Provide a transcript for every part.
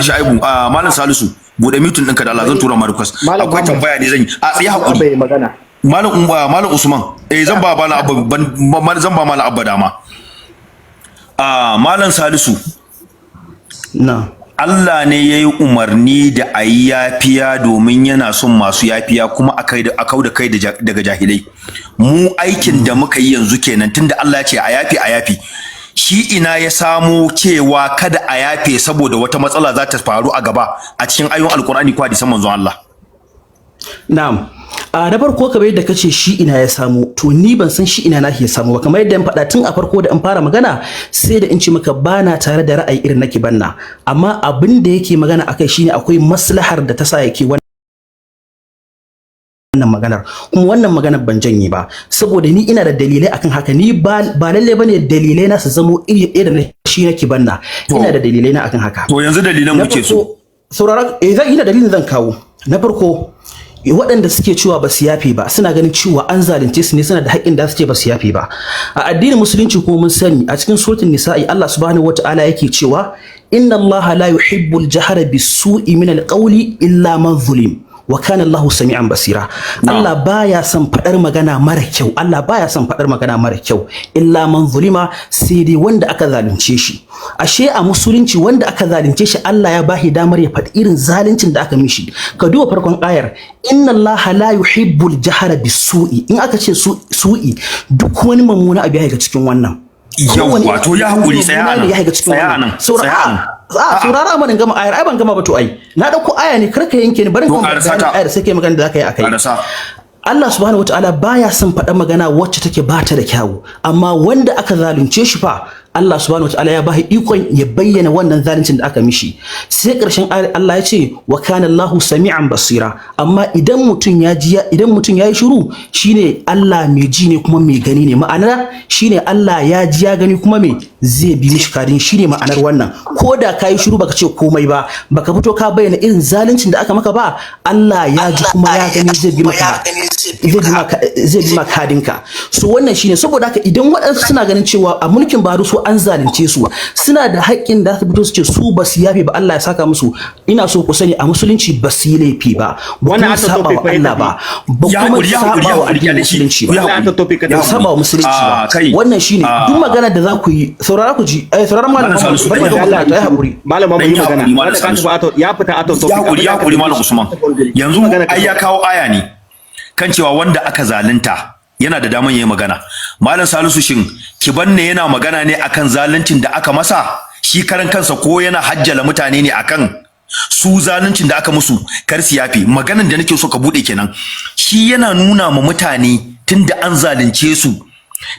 Sha'ibu, a Malam Salisu, bude mute ɗinka da Allah, zan tura ma request. Malam Akwai Muhammad. tambaya ne zan yi. A tsaye, hakuri. Bai magana. Malam Malam Usman, eh, zan ba Malam Abba zan ba Malam Abba dama. A Malam Salisu, Na. Allah ne ya yi umarni da a yi yafiya domin yana son masu yafiya, kuma a kai da a kau da kai daga jahilai. Mu aikin da muka yi yanzu kenan, tunda Allah ya ce a yafe, a yafe. Shi ina ya samo cewa kada a yafe saboda wata matsala za ta faru a gaba a cikin ayoyin Alkur'ani ko hadisan manzon Allah? Na'am. A na farko, kamar yadda kace shi ina ya samu, to ni ban san shi ina nashi ya samu ba. Kamar yadda in faɗa tun a farko da in fara magana, sai da in ce maka bana tare da ra'ayi irin nake banna, amma abin da yake magana akai shine akwai maslahar da ta sa yake wannan maganar, kuma wannan maganar ban janye ba, saboda ni ina da dalilai akan haka. Ni ba lalle bane dalilai na su zamo iri ɗaya da na shi nake banna. Ina da dalilai na akan haka. To, yanzu dalilan Na muke so. farko, saurara, eh, zan ina dalilin zan kawo. Na farko, waɗanda suke cewa ba su yafe ba suna ganin cewa an zalunce su ne, suna da haƙƙin da su ce ba su yafe ba. A addinin Musulunci kuma mun sani, a cikin Suratul Nisa'i Allah Subhanahu wataala yake cewa: "Inna Allaha la yuhibbul jahra bisu'i min alqawli illa man zulim wa kana Allahu sami'an basira." Allah baya son faɗar magana mara kyau. Allah baya son faɗar magana mara kyau, illa man zulima, sai dai wanda aka zalunce shi. Ashe a Musulunci wanda aka zalunce shi, Allah ya bashi damar ya faɗi irin zaluncin da aka mishi. Ka duba farkon ayar: "Inna Allaha la yuhibbul jahra bisu'i." In aka ce su'i, duk wani mummuna abu ya shiga cikin wannan. Yawwa, to ya haƙuri, tsaya a nan. Ya shiga cikin Tsaya a wannan. nan, tsaya a nan. A saurara mana in gama ayar. Ai ban gama ba. To ai na dauko aya ne, kar ka yanke ni, bari To, in gama ƙarasa bayanin ta. ayar, sai kai magana da zaka yi akai. Karasa. Allah Subhanahu wataala baya son faɗa magana wacce take bata da kyawu, amma wanda aka zalunce shi fa, Allah Subhanahu wataala ya bashi ikon ya bayyana wannan zaluncin da aka mishi. Sai ƙarshen ayar Allah ya ce: "Wa kana Allahu sami'an basira." Amma idan mutum ya ji, idan mutum ya yi shiru, shine Allah mai ji ne kuma mai gani ne. Ma'ana shine Allah ya ji, ya gani, kuma me zai bi mishi kadin. Shine ma'anar wannan. Ko da ka yi shiru baka ce komai ba, baka fito ka bayyana irin zaluncin da aka maka ba, Allah ya ji kuma ya gani, zai bi maka kadinka. So wannan shine. Saboda haka idan waɗansu suna ganin cewa a mulkin Buhari su an zalunce su, suna da haƙƙin da su fito su ce su ba su yafe ba, Allah ya saka musu. Ina so ku sani, a Musulunci ba su yi laifi ba, ba Wannan kuma aka saba topic wa fa ya Allah tafi. ba, ba Ya kuma haƙuri, ya haƙuri, saba ya wa haƙuri, addinin kyale shi. Musulunci ba, Ya Wannan aka haƙuri. topic ka Ya tafi. saba wa Musulunci Ah, ba. kai. Wannan shine. Ah. Duk magana da za ku yi, saurara ku ji, eh, saurara Malam Malam Muhammad, Salisu, bari dan ka yi gama, ta yi haƙuri. Malam Muhammad, Dan yi yi magana. haƙuri, Malam Wanda ka Salisu. tafi ya fita out of topic. Ya haƙuri, ya haƙuri, Malam Usman. Yanzu Magana ka ai ya kawo aya ne kan cewa wanda aka zalunta yana da daman yayi magana. Malam Salisu, shin Kibanne yana magana ne akan zaluncin da aka masa shi karan kansa, ko yana hajjala mutane ne akan su zaluncin da aka musu kar su yafe? Maganan da nake so ka bude kenan. Shi yana nuna ma mutane tunda an zalunce su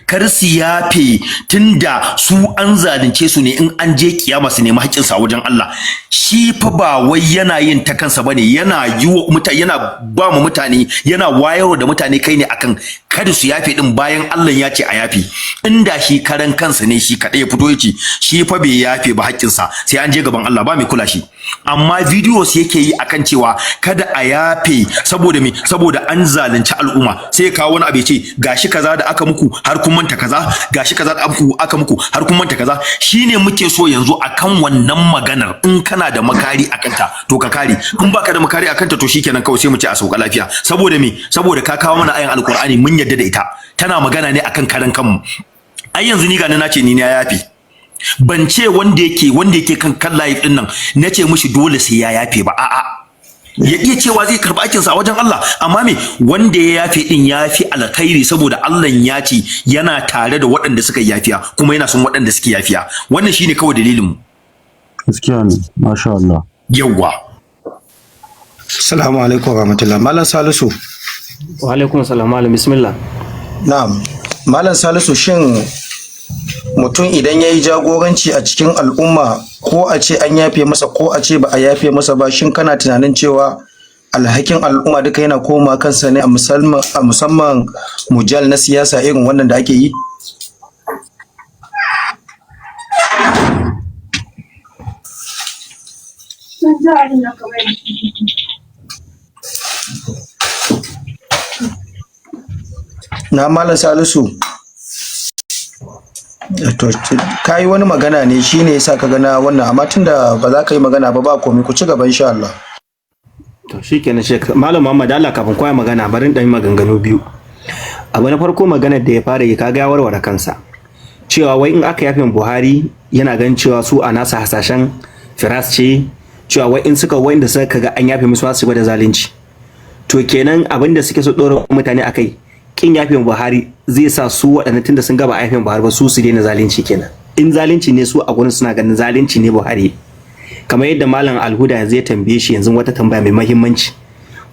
kar su yafe, tunda su an zalunce su ne, in an je kiyama su nemi haƙƙinsa a wajen Allah. Shi fa ba wai yana yin ta kansa bane, yana yi wa mutane, yana ba mu mutane, yana wayarwa da mutane kai ne akan kada su yafe din, bayan Allah ya ce a yafe. Inda shi karan kansa ne shi kaɗai ya fito ya ce shi fa bai yafe ba, haƙƙinsa sai an je gaban Allah, ba mai kula shi. Amma videos yake yi akan cewa kada a yafe. Saboda me? Saboda an zalunci al'umma. Sai ya kawo wani abu ya ce gashi kaza da aka muku har kun manta kaza, gashi kaza da aka muku har kun manta kaza. Shine muke so yanzu akan wannan maganar, in kana da makari akan ta to ka kare, in baka da makari akan ta to shikenan, kawai sai mu ce a sauka lafiya. Saboda me? Saboda ka kawo mana ayan Alkur'ani, mun yadda da ita, tana magana ne akan karan kanmu. Ai yanzu ni gani na ce ni na yafe, ban ce wanda yake kan live din nan na ce mishi dole sai ya yafe ba. A'a, ya iya cewa zai karɓi aikinsa a wajen Allah, amma me, wanda ya yafe din ya fi alkhairi, saboda Allah ya ce yana tare da waɗanda suka yi yafiya, kuma yana son waɗanda suke yafiya. Wannan shine kawai dalilin mu. Gaskiya ne, masha Allah. Yawwa. Assalamu alaikum warahmatullah. Malam Salisu. Wa alaikum salam, malam, bismillah. Na'am. Malam Salisu, shin mutum idan ya yi jagoranci a cikin al'umma, ko a ce an yafe masa ko a ce ba a yafe masa ba, shin kana tunanin cewa alhakin al'umma duka yana koma kansa ne, a musamman mujal na siyasa irin wannan da ake yi? Na Malam Salisu. To, ka yi wani magana ne shine yasa ka gana wannan, amma tunda ba za ka yi magana ba, ba komai, ku ci gaba insha Allah. To shikenan, Sheikh Malam Muhammad, Allah kafin koya magana barin dan maganganu biyu. Abu na farko, maganar da ya fara yi, kaga ya warware kansa. Cewa wai in aka yafe Buhari, yana ganin cewa su a nasa hasashen firas ce cewa wai in suka wanda suka ga an yafe musu su gwada zalunci. To kenan abin da suke so ɗora mutane akai, kin yafe Buhari zai sa su waɗannan, tunda sun ga ba a yafe Buhari ba, su su daina zalunci kenan. In zalunci ne, su a gurin suna ganin zalunci ne Buhari. Kamar yadda Malam Alhuda yanzu ya tambaye shi yanzu wata tambaya mai mahimmanci,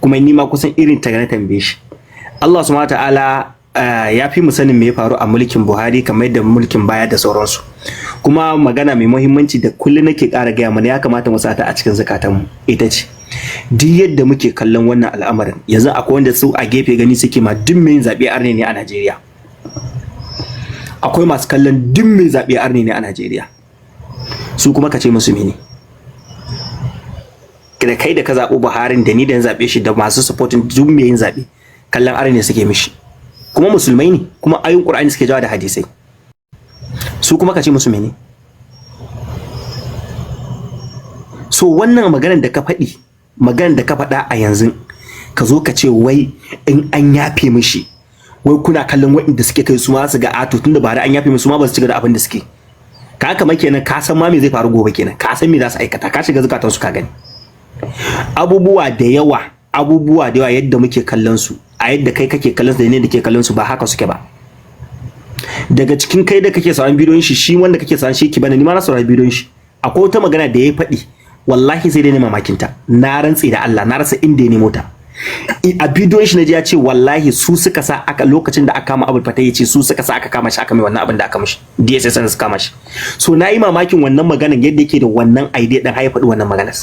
kuma ni ma kusan irin ta na tambaye shi. Allah subhanahu ta'ala ya fi mu sanin me ya faru a mulkin Buhari kamar yadda mulkin baya da sauransu. Kuma magana mai mahimmanci da kullum nake ƙara gaya mana, ya kamata mu sa ta a cikin zukatanmu, ita ce: duk yadda muke kallon wannan al'amarin yanzu, akwai wanda su a gefe gani suke ma duk mai zaɓe arne ne a Najeriya. Akwai masu kallon duk mai zaɓe arne ne a Najeriya. Su kuma ka ce musu mene? Da kai da ka zaɓi Buharin, da ni da na zaɓe shi, da masu supporting duk mai yin zaɓe, kallon arne suke mishi, kuma musulmai ne, kuma ayoyin Qur'ani suke jawa da hadisai. Su kuma ka ce musu mene? So wannan maganar da ka faɗi, maganar da ka faɗa a yanzu, ka zo ka ce wai in an yafe mishi, wai kuna kallon waɗanda suke kai su ma su ga ato, tunda ba an yafe musu ma ba su ci da abin da suke ka kamar kenan, ka san ma me zai faru gobe kenan, ka san me za su aikata, ka shiga zukatan su, ka gani abubuwa da yawa, abubuwa da yawa. Yadda muke kallon su, a yadda kai kake kallon su da ne da ke kallon su, ba haka suke ba. Daga cikin kai da kake sauran bidiyon shi, shi wanda kake sauran shi ki bana, ni ma na sauran bidiyon shi, akwai wata magana da ya faɗi, wallahi sai dai ne mamakin ta. Na rantse da Allah na rasa inda ya nemo ta. A bidiyon shi na ji ya ce wallahi su suka sa aka, lokacin da aka kama Abul Fatai, ya ce su suka sa aka kama shi, aka mai wannan abin da aka mishi, DSS suka kama shi. So na yi mamakin wannan maganar, yadda yake da wannan idea din har ya faɗi wannan maganar.